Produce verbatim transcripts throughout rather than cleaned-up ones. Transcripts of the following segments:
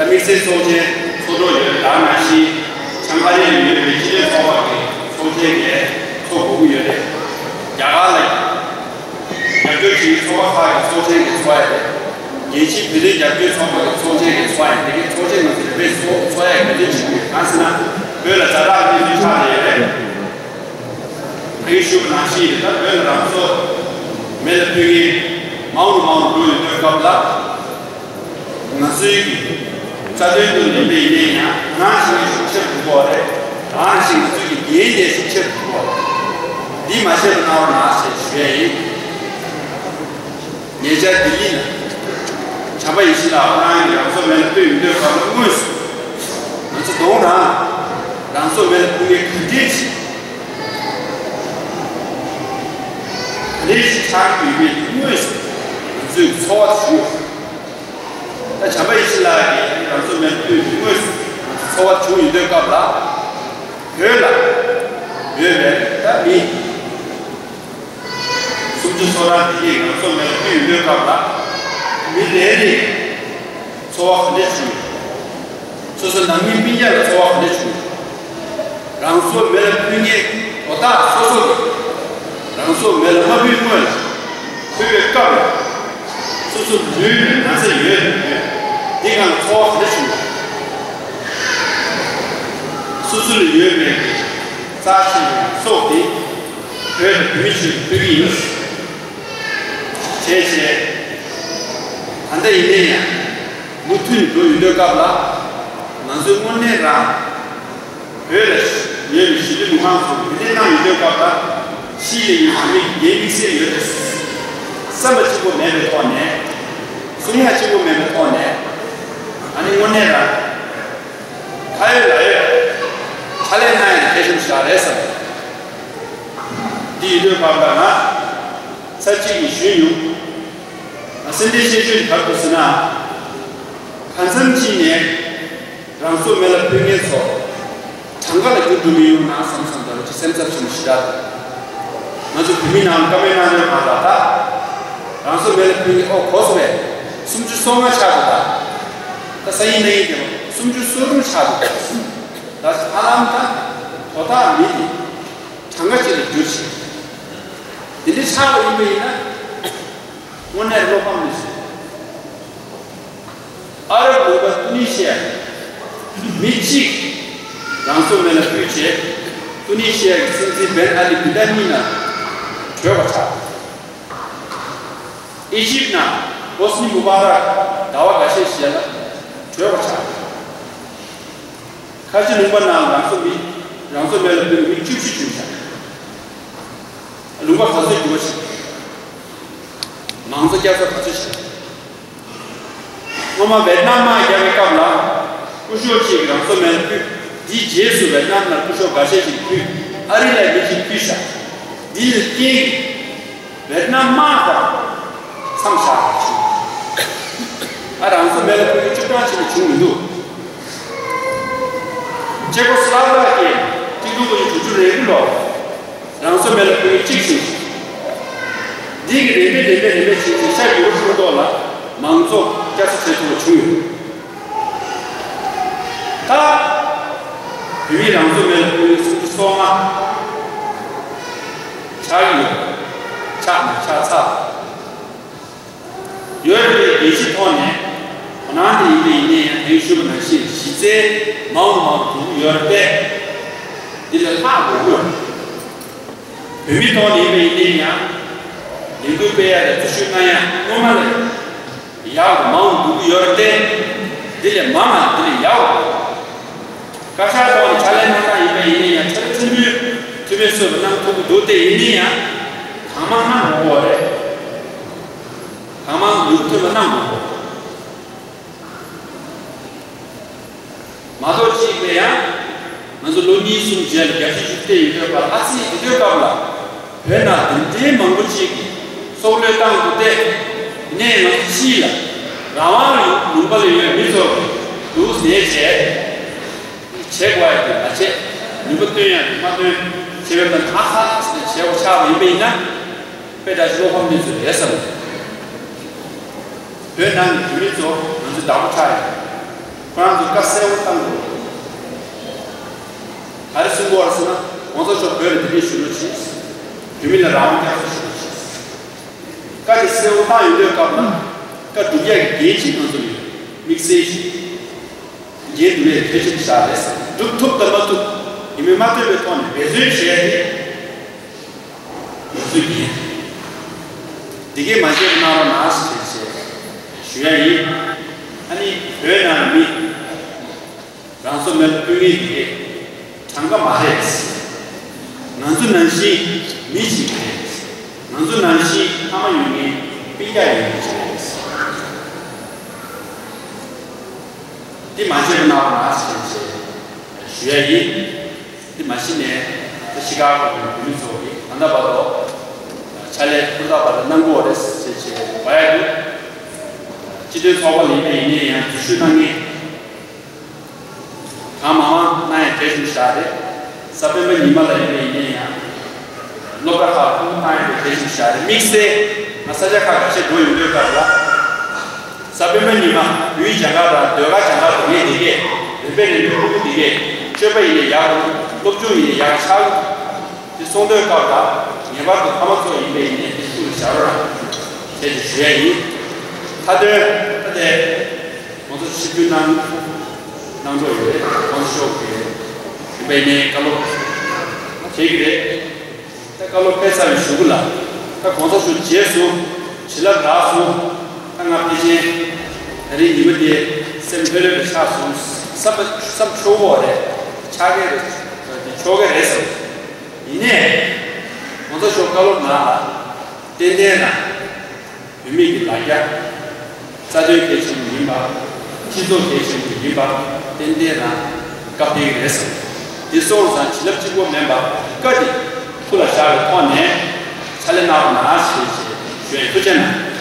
དམིགས་བསལ་ཚོགས་ཆེན་ཚོགས་གྲོགས་ཡོད་ད་ནང་བཞིན་བྱང་ཨ་རི་ལ་ཡོད་པའི་སྤྱི་མཐུན་ཚོགས་པ་གི་ཚོགས་ཆེན་གྱི་ཚོགས་དགོས་ཀྱི་ཡོད་རེད། རྒྱ་གར་ལ་རྒྱབ་སྐྱོར་བྱེད་ཀྱི་ཚོགས་པ་ཁག་གི་ཚོགས་ཆེན་གྱི་ཚོགས་ཡ་རེད། རྒྱལ་སྤྱིའི་བོད་དོན་རྒྱབ་སྐྱོར་ཚོགས་པ་གི་ཚོགས་ཆེན་གྱི་ཚོགས་ཡ་དེ་གའི་ཚོགས་ཆེན་ང་ཚོ་རེ་བས་ཚོགས་ཚོགས་ཡ་གལ་ཆེན་ཆེན་པོ་ཡོད། གང་ཟེར་ན་བོད་ལ་ཛ་དྲག་གནས་ཚུལ་ཆགས་བསྡད་ཡོད་རེད། ད་གིན་ཞུས་པ་ནང་བཞིན་རེད། ད་བོད་ལ་རང་སྲོག་མེ་ལ་ཕུལ་མཁན་མང་རུ་མང་རུ་འགྲོ་ཡོང་དུས་སྐབས་ལ། ང་ཚོའི་གི་རྩ་དོན་དུ་ལེན་པ་ཡིན་ན་ཡང་ནང་བཞིན་ཤུགས་ཆེར་འགྲོ་གི་རེད། ནང་བཞིན་ང་ཚོའི་གི་འགན་དེ་ཤུགས་ཆེར་འགྲོ་གི་རེད། འདི་མ་བྱས་པ་གནང་རོགས་གནང་ཞེས་ཞུ་ཡ་ཡིན། ཉེ་ཆར་ལྡི་ལི་ལ་བྱམས་པ་ཡེ་ཤེས་ལགས་ཁོ་རང་གིས་རང་སྲོག་མེ་ལ་ཕུལ་ཡོང་དུས་སྐབས་ལ་དངོས་སུ་ང་ཚོ་གདོང་རང་རང་སྲོག་མེ་ལ་ཕུལ་མཁན་ག་འདྲས་ཤིག་ག་འདྲས་ཤིག་ཆགས་ཀྱི་ཡོད་མེད་དེ་དངོས་སུ་ང་ཚོས་ཚོར་བ་བྱུང་ཡོད། ད་བྱམས་པ་ཡེ་ཤེས་ལགས་ཀྱིས་རང་སྲོག་མེ་ལ་ཕུལ་དུས་དངོས་སུ་ང་ཚོ་ཚོར་བ་བྱུང་ཡོད་དུས་སྐབས་ལ་བོད་ལ་ཡོད་པའི་ད་མི་སུམ་ཅུ་སོ་གྲངས་དེ་གས་རང་སྲོག་མེ་ལ་ཕུལ་ཡོད་དུས་སྐབས་ལ་མི་རེ་རེ་ཚོར་བ་ག་འདྲ་བྱུང་ཡོད། སོ་སོ་ནང་མི་སྤུན་ཀྱག་ལ་ཚོར་བ་ག་འདྲ་བྱུང་ཡོད། རང་སྲོག་མེ་ལ་ཕུལ་མཁན་དོ་བདག་སོ་སོ་གིས་རང་སྲོག་མེ་ལ་མ་ཕུལ་སྔོན་ལ་ཕུལ་བའི་སྐབས་ལ་སོ་སོ་ལུས་ལ་ན་ཚ་ཡོད་ཡོད་འདི་སྒང་ལ་ཚོར་བ་ག་འདྲ་བྱུང་ཡོད། སོ་སོ་ལ་ཡོད་པའི་རྩ་ཆེ་བའི་སྲོག་དེ་བོད་ལ་བོད་མི་ཚོས་ཕུལ་གྱི་ཡིན། བྱས་བྱས་ད་ལྟ་ཡིན་ནའི་ཡང་མུ་མཐུད་ནས་འགྲོ་ཡོང་དུས་སྐབས་ལ་ང་ཚོས་དངོས་གནས་རང་བོད་ལ་ཡོད་པའི་གཞིས་ལུས་མི་མང་ཚོ་འདི་འདྲའི་གནང་ཡོང་དུས་སྐབས་ལ་ཕྱི་ལ་ཡོད་ནང་མི་འགན་དམིགས་བསལ་ཡོད་རེད། བསམ་པ་གཅིག་པོ་མེད་པའི་ཐོག་ནས་བསམ་ཡ་གཅིག་པོ་མེད་པའི་ཐོག་ནས་ཨ་ནི་དངོས་གནས་རང་ཁ་ཡོད་ལག་ཡོད་ཕྱག་ལས་གནང་ཡ་གལ་ཆེན་པོ་ཞིག་རེད་བསམ། འདི་ཡོད་དུས་སྐབས་ལ་ང་ཚར་གཅིག་གིས་ཞུས་ཡོང་། ང་སེམས་ཁྲལ་བཤད་རྒྱུ་ག་རེ་འདུག་ཟེར་ན། གང་འཚམ་གཅིག་ནས་རང་སྲོག་མེ་ལ་ཕུལ་མཁན་ཚོ་གྲངས་ཀ་ལ་འགྱུར་འགྲོ་མི་ཡོང་ན་བསམ་བསམ་དང་ཅི་སེམས་འཚབ་ཆེན་པོ་ཞེ་དྲག་འདུག་ང་ཚོ་བོད་མི་ནང་བཀའ་མོལ་གནང་དོན་གང་ལ་ད། རང་སྲོག་མེ་ལ་ཕུལ་མཁན་ཨོ་གོ་སོང་བས་སུམ་ཅུ་སོ་ལྔ་ཆགས་འདུག་ད། ད་སང་ཉིན་གནངས་ཉིན་དེ་སུམ་ཅུ་སོ་དྲུག་ཆགས་འདུག་ད་ཧ་ལམ་ད་དོ་བདག་མི་དེ་གྲངས་ཀ་གཅིག་ལ་འགྱུར་ཕྱིན། དེ་འདྲའི་ཆགས་པ་ཡིན་པ་ཡིན་ན། དངོས་གནས་བློ་ཕམ་མི་སྲིད། ཨ་རབ་ལུང་པ་ཏུ་ནི་ཤི་ཡ་མི་གཅིག་རང་སྲོག་མེ་ལ་ཕུལ་བྱས་ཏུ་ནི་ཤི་ཡ་གི་སྲིད་འཛིན་བན་ཨ་ལི་བི་ཏ་ནི་ནང་བྲོས་པ་ཆགས། ཨི་ཇིབ་ནང་ཧོ་སི་ནི་མུ་བྷ་རག་ཟླ་བ་འགའ་ཤས་ཤིག་ལ་བྲོས་པ་ཆགས། ཁ་ཆེ་ལུང་པ་ནང་རང་སྲོག་མི་རང་སྲོག་མེ་ལ་ཕུལ་མི་བཅུ་བཞི་བྱུང་ཤག་ལུང་པ་ག་ཚོད་འགྱུར་བ་ཞིག་མང་གཙོ་བསྐྱར་གསོ་ག་ཚོད་བྱས། སྔོན་མ་ཝེད་ནམ་དམག་རྒྱག་པའི་སྐབས་ལ་སྐུ་ཞབས་གཅིག་གིས་རང་སྲོག་མེ་ལ་ཕུལ། དེའི་རྗེས་སུ་ཝེད་ནམ་ནང་སྐུ་ཞབས་འགའ་ཤས་ཤིག་ཕུལ། ཨ་རི་ལ་མི་གཅིག་ཕུལ་ཤག་འདི་ཡི་རྐྱེན་གྱིས་ཝེད་ནམ་དམག་དང་མཚམས་བཞག་པ་བྱུང་། ཨ་རང་སྲོག་མེ་ལ་ཕུལ་མཁན་བཅུ་གྲངས་ཅིག་ལས་བྱུང་མི་འདུག་ཅེ་ཀོ་སི་ལོ་ཝ་ཀི་ཡ་གི་གཅིག་སྟོང་དགུ་བརྒྱ་དྲུག་ཅུ་རེ་དགུ་ལོར་རང་སྲོག་མེ་ལ་ཕུལ་མཁན་གཅིག་བྱུང་། འདི་གི་རིམ་པས་རིམ་པས་རིམ་པས་བྱས་ཏེ་ཤར་ཡུ་རོབ་ཁོངས་གཏོགས་ལ་མང་གཙོ་བསྐྱར་གསོ་བྱེད་ཐུབ་པ་བྱུང་ཡོད། ད་བོད་མིས་རང་སྲོག་མེ་ལ་ཕུལ་མཁན་སུམ་ཅུ་སོ་ལྔ་ཆགས་ཡོད། ཆགས་མ་ཆགས་ཚར། ཡོད་པའི་རྒྱལ་སྤྱིའི་ཐོག་ནས་དོ་སྣང་དེ་ཡིན་པ་ཡིན་ན་ཡང་དེ་ཞུ་བ་ནང་བཞིན་གཞི་རྩའི་མང་དུ་མང་དུ་འགྲོ་གི་ཡོད་རེད་པས། འདི་ལས་ལྷག་དགོས་ཀྱི་ཡོད་རེད། བོད་མིའི་ཐོག་ནས་ཡིན་པ་ཡིན་ན་ཡང་ལས་འགུལ་སྤེལ་ཡ་དང་འཛུལ་ཞུགས་གནང་ཡ་སྔོན་མ་ལས་ཡག་གི་མང་དུ་འགྲོ་གི་ཡོད་རེད་དེ། འདི་ལས་མང་ང་འདི་ལས་ཡག་གི་འགྲོ། བཀའ་ཤག་ཐོག་ནས་ཕྱག་ལས་གནང་སྟངས་ཡིན་པ་ཡིན་ན་ཡང་ཚོགས་ཆེན་མོའི་འཐུས་མི་སོགས་ཀྱིས་གནང་ཐུབ་ཀྱི་འདུག་སྟེ། ཡིན་ན་ཡང་གང་མང་གནང་དགོས་ཀྱི་རེད། གང་མང་མུ་མཐུད་པ་གནང་དགོས་ཀྱི་རེད། མ་གཏོགས་གཅིག་ལ་ཡང་ང་ཚོ་ལོ་གཉིས་གསུམ་རྗེས་ལ་རྒྱལ་སྤྱིའི་ཞུ་བལྟས་ཡོད་དུས་སྐབས་ལ། ཨ་ཙི་དེ་དུས་སྐབས་ལ་བོད་ནང་དེ་འདྲའི་མང་པོ་ཅིག་གིས་སྲོག་བློས་བཏང་འདུག་སྟེ། ནས་ང་ཚོ་ཕྱི་ལ་རང་དབང་ལུང་པ་ལ་ཡོད་མི་ཚོ་འདུག་ཟེར་བྱས། བྱེད་དགོས་ཡ་དེ་མ་བྱེད། ནུས་པ་བཏོན་ཡ་དེ་མ་བཏོན། བྱེད་པའི་ཐོག་ནས་ཨ་ཧ་ཟེར་ནས་བྱེད་དགོས་ཆགས་པ་ཡིན་པ་ཡིན་ན། དཔེ་འདྲ་ཞིག་བློ་ཕམ་གནས་ཚུལ་རེད་བསམ། བོད་ནང་གི་བོད་མི་ཚོ་ང་ཚོ་བདག་པོ་ཆགས་ཡོད། བཀའ་གསལ་བོ་བཏང་དགོས། ག་རེ་གསུང་དགོས་རེད་ཟེར་ན། གོང་ས་མཆོག་བོད་ལ་དེ་འདྲས་ཞུ་རོགས་བྱེད། བོད་མི་ལ་རང་དབང་རྒྱ་མཚོ་ཞུ་རོགས་བྱེད། བཀའ་དེ་གསལ་བོ་བཏང་ཡོང་དུས་སྐབས་ལ། བཀའ་སྒྲུབ་ཡག་གི་འགན་ཅིག་ང་ཚོ་ལ་ཡོད། དམིགས་བསལ་ཞིག་འགན་སྒྲུབ་ཡག་གལ་ཆེན་ཞིག་རེད། སྒྲུབ་ཐུབ་དང་མ་ཐུབ། ཡིན་མིན་མ་ལྟོས་པའི་ཐོག་ནས་འབད་བརྩོན་བྱས་ཏེ། ང་ཚོའི་འགན་འདི་གས་མ་བརྗེད་གནང་རོགས་གནང་ཞེས་ཞུ་ཡ་ཡིན། ཨ་ནི་བོད་ནང་མི་རང་སྲོག་མེར་ཕུལ་མཁན་འདི་གས་གྲངས་ཀ་མ་རེད། ང་ཚོ་ནང་བཞིན་མི་གཅིག་རེད། ང་ཚོ་ནང་བཞིན་ཕ་མ་ཡོད་མཁན་སྤུན་ཀྱག་ཡོད་མཁན་ཅིག་རེད། འདི་མ་བརྗེད་གནང་རོགས་གནང་ཞེས་ཞུ་ཡ་ཡིན། འདི་མ་གཞི་ནས་ད་ཤི་ཀ་གོ་གི་བོད་མི་ཚོ་གིས་ད་ལྟ་བར་དུ་ཕྱག་ལས་ཧུར་ཐག་པ་དང་གནང་གི་ཡོད་རེད་ཟེར་བྱས་བ་ཡ་འདུག་སྤྱི་མཐུན་ཚོགས་པ་ལ་ཡིན་པ་ཡིན་ནའི་ཡང་འཛུལ་ཞུགས་གནང་མཁན་གང་མང་མང་གནང་ཡ་གལ་ཆེན་པོ་ཞིག་རེད། གཟའ་སྤེན་པ་ཉི་མ་ལ་ཡིན་པ་ཡིན་ནའི་ཡང་སློབ་གྲྭ་ཁག་ཐུགས་སྣང་གནང་ཡ་གལ་ཆེན་པོ་ཞིག་རེད། དམིགས་བསལ་ང་ས་ཆ་ཁག་ཁ་ཤས་འགྲོ་ཡོང་དུས་སྐབས་ལ། གཟའ་སྤེན་པ་ཉི་མ་བོད་ཡིག་སྦྱང་ག་དང་ཟློས་གར་སྦྱང་ག་འགྲོ་མཁན་དེ་གས། རིམ་པས་རིམ་པས་ཕྲུ་གུ་དེ་གས་སྤྱོད་པ་ཡིན་ནའི་ཡག་རུ། སློབ་སྦྱོང་ཡིན་ནའི་ཡག་ཆགས་རུ། དེ་སོང་དུས་སྐབས་ལ་ངེས་པར་དུ་ཕ་མ་ཚོ་ཡིན་པ་ཡིན་ནའི་དེ་ཐུགས་ལ་བཞག་རོགས་གནང་ཞེས་ཞུ་ཡ་ཡིན། མཐའ་དོན་ད་ལྟའི་ང་ཚོ་ཆིབས་བསྒྱུར་གནང་གནང་འགྲོ་ཡོད་རེད། ༸གོང་ས་མཆོག་གིས་ཡིན་པ་ཡིན་ནའི་བཀའ་སློབ་བྱེད་ཀྱི་རེད། ད་བཀའ་སློབ་ཕེབས་ཚར་བའི་གཞུག་གུ་ལ། ད་གོང་ས་མཆོག་རྗེས་སུ་བྱིན་རླབས་རག་སོང་། ད་ང་ཕལ་ཆེར་ད་རིང་ཉིན་མོ་འདི་སེམས་ལྷོད་ལྷོད་རེ་ཆགས་སོང་། བསམ་པ་བསམ་ཆོག་གི་རེད། ཆགས་ཀྱི་རེད། ཆོག་གི་རེད་བསམ། ཡིན་ནའི་གོང་ས་མཆོག་བཀའ་སློབ་ནང་ལ་ཏན་ཏན་རང་བོད་མི་གི་ལ་རྒྱ། རྩ་དོན་གལ་ཆེན་པོ་ཡིན་པ། སྤྱི་ཚོགས་གལ་ཆེན་པོ་ཡིན་པ་ཏན་ཏན་རང་སྐབས་དེ་གི་རེད་བསམ། དེ་སོང་ཙང་བྱིན་རླབས་གཅིག་པོ་མིན་པ་བཀའ་དེ་ཐུགས་ལ་བཞག་པའི་ཐོག་ནས་ཕྱག་ལས་གནང་རོགས་གནང་ཞེས་ཞུ་ཡ་ཡིན། ཐུགས་རྗེ་གནང་།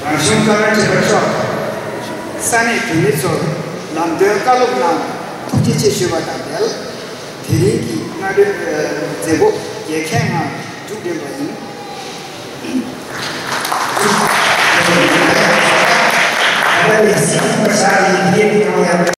རང་གཞུང་བཀའ་བློན་ཁྲི་པ་མཆོག་ས་གནས་བོད་མི་ཚོར་ལམ་སྟོན་བཀའ་སློབ་གནང་ཐུགས་རྗེ་ཆེ་ཞུས་པ་དང་འབྲེལ། དེ་རིང་གི་སྔ་དྲོའི་མཛད་སྒོ་རྒྱལ་ཁའི་ངང་མཇུག་སྒྲིལ་བ་ཡིན། ད་ནས་སྲིད་སྐྱོང་བྱ་བའི་འཕེལ་རིམ་ཡོང་ཡག་